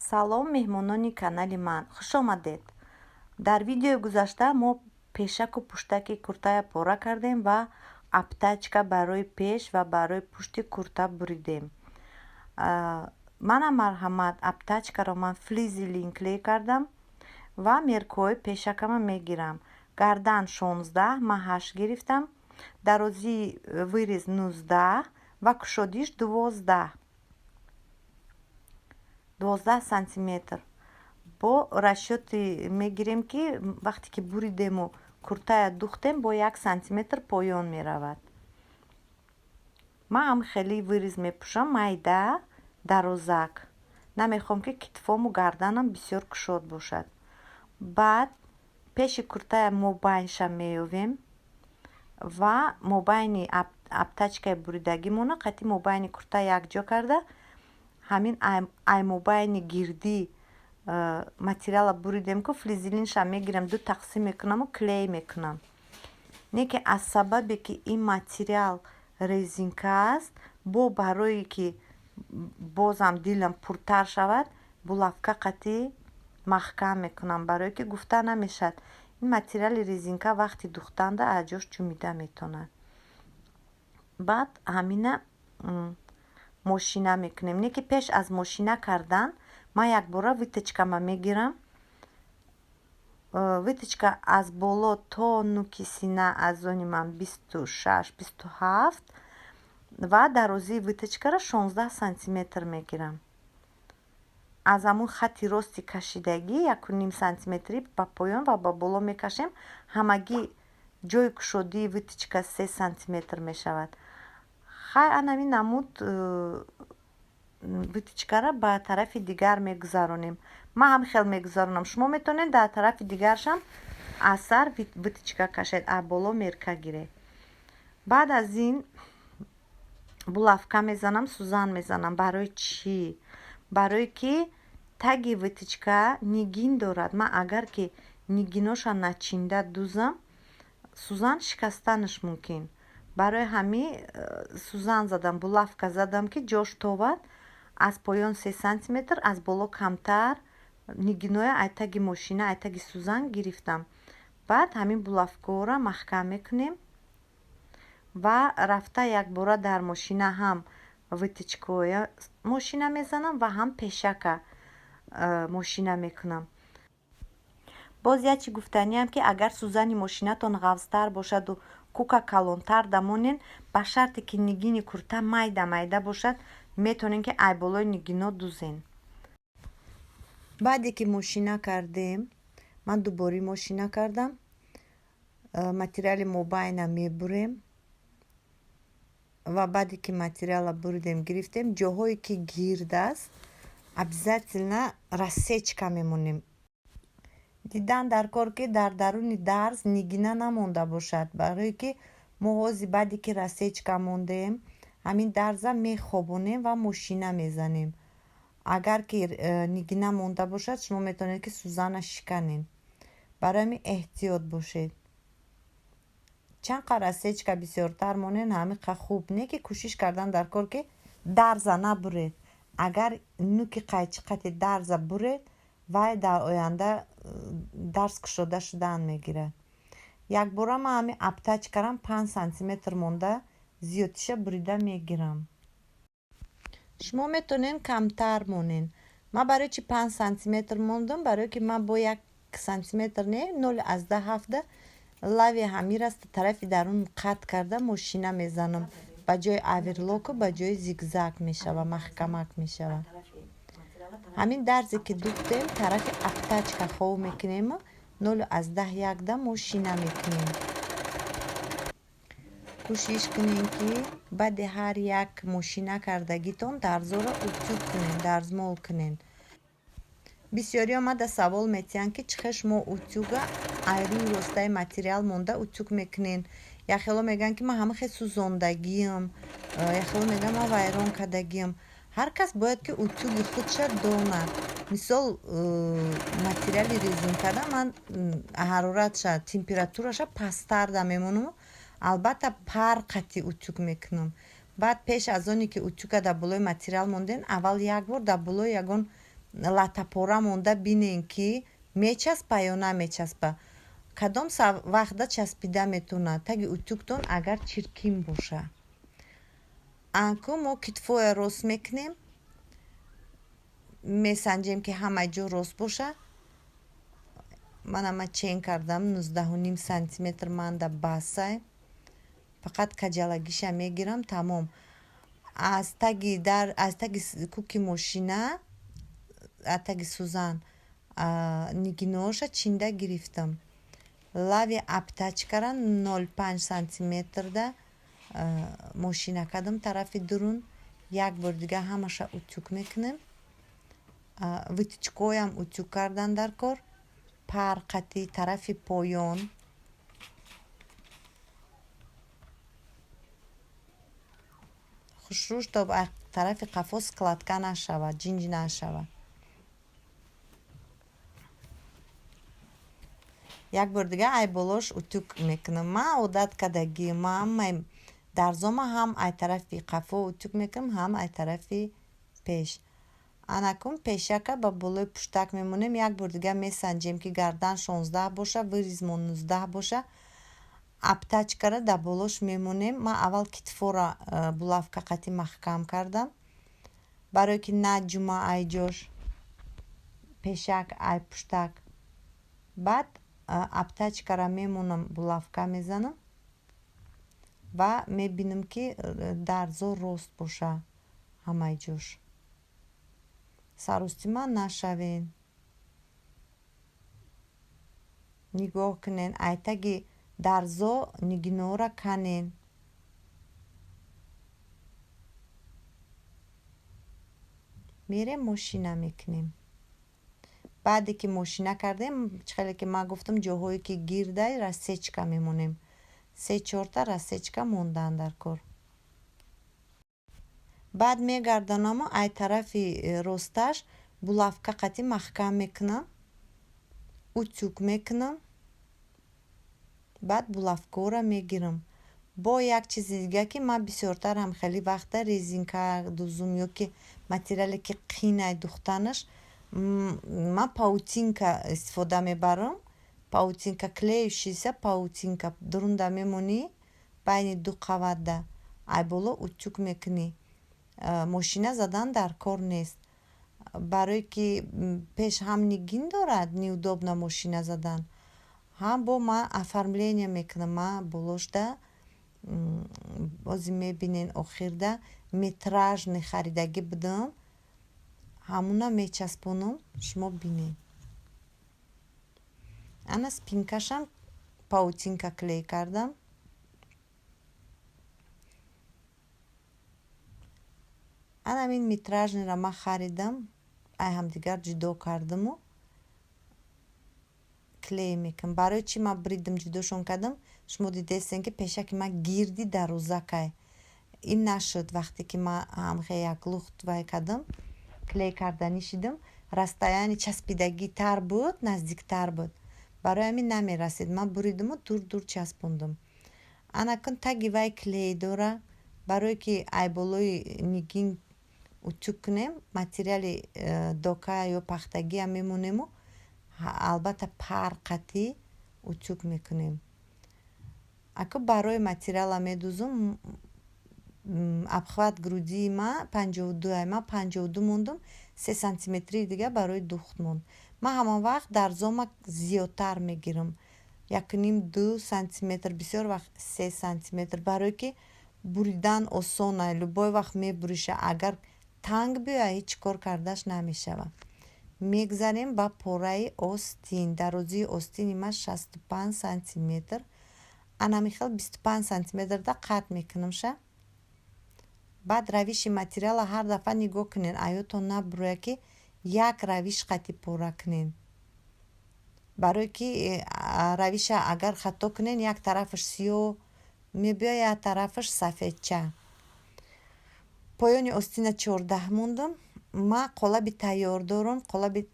Салом, меҳмонони канали ман, хушомадед! Дар видеои гузашта мо пешаку пуштаки куртая пора кардем ва обтачка барои пеш ва барои пушти курта буридем. Мана, марҳамат, обтачкаро ман флизелин клей кардам ва меркаҳои пешакама мегирам. Гардан 16, ман 8 гирифтам, дарозии вырез 19 ва кушодиш 12 сантиметр. Бо расчёти мегирем, ки вақте ки буридему куртая духтем, бо 1 сантиметр поён меравад. Ман ҳам хеле вырез мепӯшам, майда, дарозак. Намехоҳам, ки китфому гарданам бисёр кушод бошад. Баъд пеши куртая мобайнша меёвем ва мобайни обтачкаи буридагимона қати мобайни курта якҷо карда, ҳамин ай мобайни гирдӣ материала буридем ку, флизелинша мегирам, ду тақсим мекунаму клей мекунам. Не ки аз сабабе ки ин материал резинка аст, бо барое ки бозам дилам пуртар шавад, булавка қатӣ маҳкам мекунам, барое ки гуфта намешавад, ин материали резинка вақти духтанда аз ҷош ҷумида метавонад. Баъд ҳамина мошина мекунем. Не ки пеш аз мошина кардан ман якбора вытачкама мегирам. Вытачка аз боло то нуки сина аз они ман 26, 27 ва дарозии вытачкаро 16 сантиметр мегирам. Аз ҳамун хатти рости кашидагӣ 1,5 сантиметрӣ ба поён ва ба боло мекашем. Ҳамагӣ ҷои кушодии вытачка 3 сантиметр мешавад. Хай, анами намуд вытачкара ба тарафи дигар мегузаронем. Ман ҳам хел мегузаронам, шумо метавонед дар тарафи дигаршам аз сар вытачка кашед, аз боло мерка гиред. Баъд аз ин булавка мезанам, сӯзан мезанам. Барои чӣ? Барое ки таги вытачка нигин дорад. Ман агар ки нигиноша начинда дузам, сӯзан шикастанаш мумкин. Барои ҳамин сӯзан задам, булавка задам, ки ҷош тобад. Аз поён 3 сантиметр, аз боло камтар нигиноя ай таги мошина, ай таги сӯзан гирифтам. Баъд ҳамин булавкаҳоро маҳкам мекунем ва рафта якбора дар мошина ҳам вытачкаҳоя мошина мезанам ва ҳам пешака мошина мекунам. Боз як чи гуфтаниам, ки агар сӯзани мошинатон ғафзтар бошаду кука калонтар дамонен, ба шарте ки нигини курта майда майда бошад, метавонем, ки ай болои нигино дузен. Баъде ки мошина кардем, ман дуборӣ мошина кардам, материали мобайна мебурем ва баъде ки материала буридем, гирифтем, ҷоҳое ки гирд аст, обязательно рассечка мемонем. Дидан дар кор, ки дар даруни дарз нигина намонда бошад, барое ки мо ҳози баъде ки рассечка мондем, ҳамин дарза мехобонем ва мошина мезанем. Агар ки нигина монда бошад, шумо метавонед, ки сӯзана шиканед. Барои ҳамин эҳтиёт бошед. Чанд қа рассечка бисёртар монед, ҳамин қа хуб. Не ки кӯшиш кардан дар кор, ки дарза набуред. Агар нуки қайчи қати дарза буред, вай дар оянда дарз кушода шудан мегирад. Якбора ман ҳамин обтачкарам 5 сантиметр монда, зиёдтиша бурида мегирам. Шумо метавонед камтар монед. Ман барои чи 5 сантиметр мондам? Барое ки ман бо 1 сантиметр не, 0,7 лави ҳамира тарафи дарун қатъ карда мошина мезанам. Ба ҷои оверлоку ба ҷои зигзаг мешава, маҳкамак мешава. Ҳамин дарзе ки духтем, тарафи обтачка хов мекунему 0,1 мошина мекунем. Кӯшиш кунем, ки баъди ҳар як мошина кардагитон дарзоро утюг кунем, дарзмол кунем. Бисёриҳо мада савол метиҳанд, ки чӣ хел шумо утюга ай рӯи ростаи материал монда утюг мекунен. Яхело мегӯянд, ки ман ҳама хел сӯзондагиам, яхело мегӯянд, ман вайрон кардагиам. Ҳар кас бояд, ки утюги худша донад. Мисол, материали резинкада ман ҳароратша, температураша пасттар да мемонаму, албатта, пар қати утюг мекунам. Баъд пеш аз оне ки утюга дар болои материал монден, аввал як бор дар болои ягон Латапора монда бинен, ки мечаспа ё намечаспа. Кадом вақта часпида метавонад? Таги утюгтон агар чиркин боша. Анку мо китфоя рост мекунем, месанҷем, ки ҳамаи ҷо рост боша. Мана, ман чен кардам, 19,5 сантиметр манда басай. Фақат каҷалагиша мегирам, тамом. Аз таги дар, аз таги куки мошина, аз таги сӯзан нигиноша чинда гирифтам. Лави обтачкара 0,5 сантиметрда мошина кардам тарафи дурун. Як бор дига ҳамаша утюг мекунем. Вытачкоям утюг кардан дар кор, пар қати тарафи поён. Хушрӯ, чтоб тарафи қафо складка нашавад, ҷинҷ нашавад. Як бор дига ай болош утюг мекунам. Ман одат кардагӣ, ман ҳамаи дарзома ҳам ай тарафи қафо утюг мекунам, ҳам ай тарафи пеш. Анакун пешака ба болои пуштак мемонем. Як бор дига месанҷем, ки гардан 16 боша, вырезмон 19 боша. Обтачкара дар болош мемонем. Ман аввал китфора булавка қати маҳкам кардам, барое ки на ҷума ай ҷош пешак ай пуштак. Баъд обтачкара мемонам, булавка мезанам ва мебинам, ки дарзо рост боша ҳамаи ҷош. Саростима нашавен, нигоҳ кунен, айтаги дарзо нигинора канен. Мерем, мошина мекунем. Баъде ки мошина кардем, чӣ хеле ки ман гуфтам, ҷоҳое ки гирдай, рассечка мемонем. Се чорта рассечка мондан дар кор. Баъд мегардонаму ай тарафи росташ булавка қати маҳкам мекунам, утюг мекунам, баъд булавкаҳоро мегирам. Бо як чизи дига, ки ман бисёртар ҳам хеле вақта резинка дузум ё ки материале ки қинай духтанаш, ман паутинка истифода мебарам. Паутинка, клеющийся паутинка дурунда мемонӣ, байни ду қаватда, ай боло утюг мекунӣ. Мошина задан дар кор нест, барое ки пеш ҳам нигин дорад, неудобно мошина задан, ҳам бо ман оформление мекунам. Ман болошда бози мебинен, охирда метражный харидагӣ будам, ҳамуна мечаспонам, шумо бинед. Ана, спинкашам паутинка клей кардам. Анамин метражныйро ман харидам, ай ҳамдигар ҷудо кардаму клей мекунам. Барои чӣ ман бридам, ҷудошон кардам? Шумо дидестен, ки пешаки ман гирди дарозакай. Ин нашуд. Вақте ки ман ҳамхе як лухт вай кардам, клей карданӣ шидам, расстояние часпидагитар буд, наздиктар буд, барои ҳамин намерасид. Ман буридаму дур дур часпондам. Анакун таги вай клей дора, барое ки ай болои нигин утюг кунем. Материали дока ё пахтагиам мемонему, албатта пар қатӣ утюг мекунем. Аку барои материала медузум. Обхват грудии ма 52, ма 52 мондум, 3 сантиметрии дига барои духт монд. Ман ҳамон вақт дарзома зиёдтар мегирам, 1,5, 2 сантиметр, бисёр вақт 3 сантиметр, барое ки буридан осона, любой вақт мебуриша. Агар танг биёяд, ҳеҷ кор кардаш намешавад. Мегзарем ба пораи остин. Дарозии остини ман 65 сантиметр. Анамихел 25 сантиметрда қатъ мекунамша. Баъд равиши материала ҳар дафъа нигоҳ кунед, аётон набурояд, ки як равиш қати пора кунед, барое ки равиша агар хато кунед, як тарафаш сиёҳ мебиёяд, як тарафаш сафедча. Поёни остина 14 мондам. Ман қолаби тайёр дорам, қолаби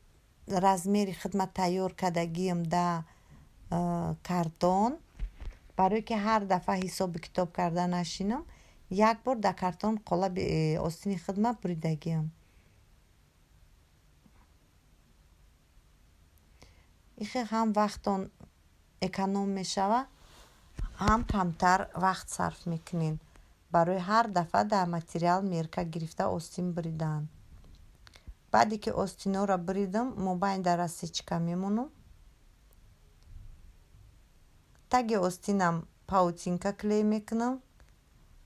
размери хидмат тайёр кардагиам да картон, барое ки ҳар дафъа ҳисобу китоб карда нашинам. Як бор дар картон қолаби остини хидмат буридагиам. Ихе ҳам вақтон эконом мешава, ҳам камтар вақт сарф мекунед барои ҳар дафъа дар материал мерка гирифта остин буридан. Баъде ки остинҳоро буридам, мобайн дар рассечка мемонам. Таги остинам паутинка клей мекунам.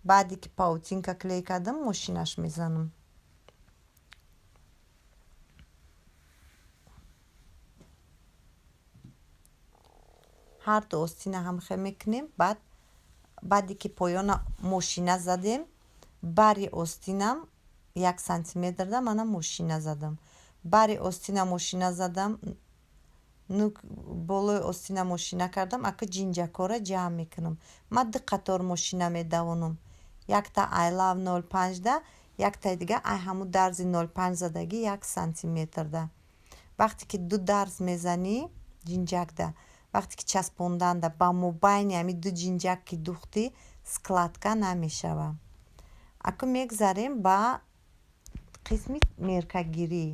Баъде ки паутинка клей кардам, мошинаш мезанам. Ҳар ду остина ҳамхел мекунем. Баъд, баъде ки поёна мошина задем, бари остинам 1 сантиметрда мана мошина задам. Бари остина мошина задам, нук болои остина мошина кардам. Ака ҷинҷакҳоро ҷамъ мекунам. Ман ду қатор мошина медавонам: якта айлав 0,5-да, яктаи дига ай ҳамун дарзи 0,5 задагӣ, 1 сантиметрда. Вақте ки ду дарз мезанӣ ҷинҷакда, вақте ки часпонданда ба мобайни ҳами ду ҷинҷак ки духтӣ, складка намешава. Аку мегзарем ба қисми меркагирӣ.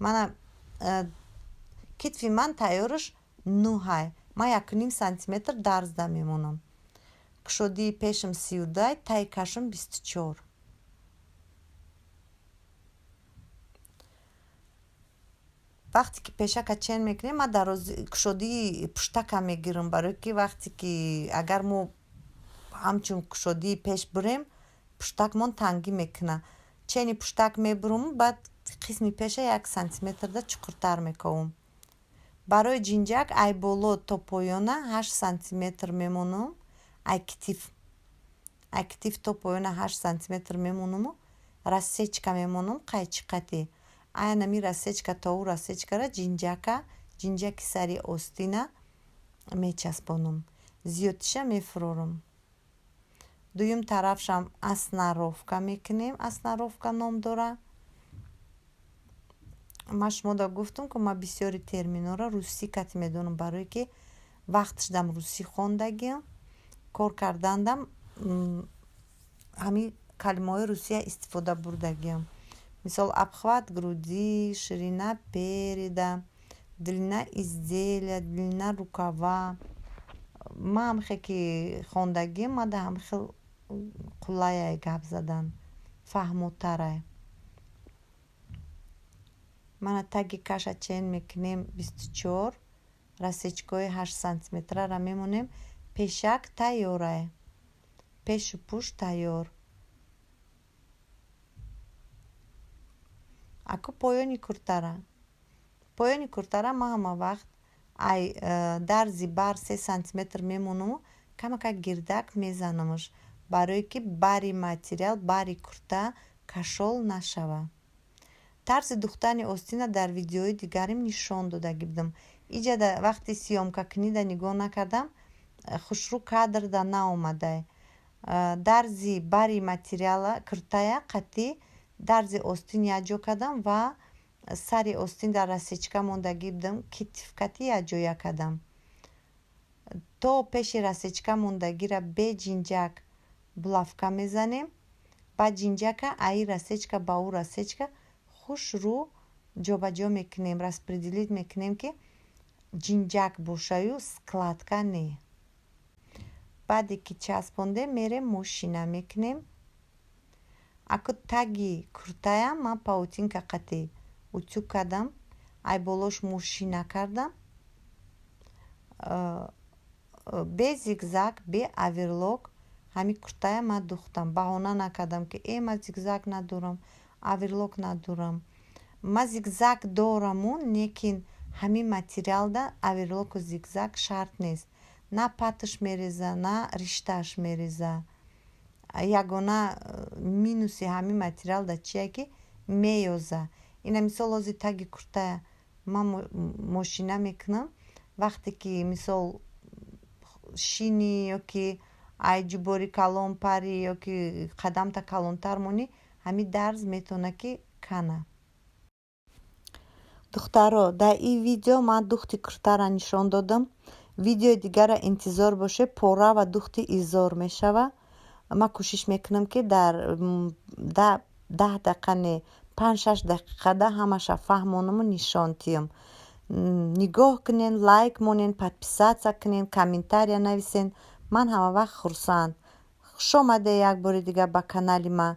Мана китфи ман тайёраш 9-ай. Ман 1,5 сантиметр дарзда мемонам. Кушодии пешам 32-ай, таи кашам 24. Вақте ки пешака чен мекунем, ман дарози кушодии пуштака мегирам, барое ки вақте ки агар мо ҳамчун кушодии пеш бурем, пуштакмон тангӣ мекунад. Чени пуштак мебурам, баъд қисми пеша 1 сантиметрда чуқуртар мековам. Барои ҷинҷак ай боло то поёна 8 сантиметр мемонам. Ай китиф то поёна 8 сантиметр мемонаму рассечка мемонам қайчи қатӣ. Айнами рассечка то ӯ рассечкара ҷинҷака, ҷинҷаки сари остина мечаспонам, зиёдтиша мефурорам. Дуюм тарафшам основка мекунем, основка ном дора. Ман шумода гуфтам, ки ман бисёри терминҳоро русӣ кати медонам, барое ки вақтшдам русӣ хондагиам, кор кардандам ҳамин калимаҳои русия истифода бурдагиам. Мисол, обхват груди, ширина переда, длина изделия, длина рукава. Ман ҳамхе ки хондагиам, ман да ҳамхел қулайай гап задан, фаҳмотарай. Мана таги каша чен мекунем 24, рассечкаҳои 8 сантиметрара мемонем. Пешак тайёрай, пешу пушт тайёр. Аку поёни куртара. Поёни куртара ман ҳама вақт ай дарзи бар 3 сантиметр мемонаму камакак гирдак мезанамаш, барое ки бари материал, бари курта кашол нашава. Тарзи духтани остина дар видеои дигарим нишон додагӣ будам. Иҷада вақти съёмка кунида нигоҳ накардам, хушрӯ кадрда наомадай. Дарзи бари материала куртая қатӣ дарзи остин якҷо кардам ва сари остин дар рассечка мондагӣ будам, китф кати якҷоя кардам. То пеши рассечка мондагира бе ҷинҷак булавка мезанем. Баъд ҷинҷака аи рассечка ба ӯ рассечка хушрӯ ҷобаҷо мекунем, распределить мекунем, ки ҷинҷак бошаю, складка не. Баъде ки часпондем, мерем мошина мекунем. Аку таги куртаям ман паутинка қатӣ утюг кардам, ай болош мошина кардам, бе зигзаг, бе оверлок. Ҳамин куртая ман духтам, баҳона накардам, ки э, ман зигзаг надорам, оверлок надорам. Ман зигзаг дораму, лекин ҳамин материалда оверлоку зигзаг шарт нест. На паташ мереза, на риштааш мереза. Ягона минуси ҳамин материалда чие, ки меёза. Ина мисол, ҳозир таги куртая ман мошина мекунам. Вақте ки мисол шинӣ ё ки ай ҷубори калон парӣ, ё ки қадамта калонтар монӣ, ҳамин дарз метавона ки кана. Духтаро, дар ин видео ман духти куртара нишон додам. Видеои дигара интизор бошед, пора ва духти изор мешава. Ман кӯшиш мекунам, ки дар 10 дақиқа не, 5-6 дақиқада ҳамаша фаҳмонаму нишон диҳам. Нигоҳ кунен, лайк монен, подписаться кунен, комментария нависен. Ман ҳамавақт хурсанд. Хуш омаде як бори дигар ба канали ма.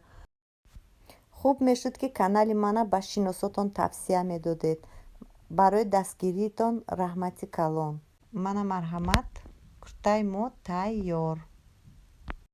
Хуб мешуд, ки канали мана ба шиносотон тавсия медодед. Барои дастгириитон раҳмати калон. Мана, марҳамат, куртаи мо тайёр.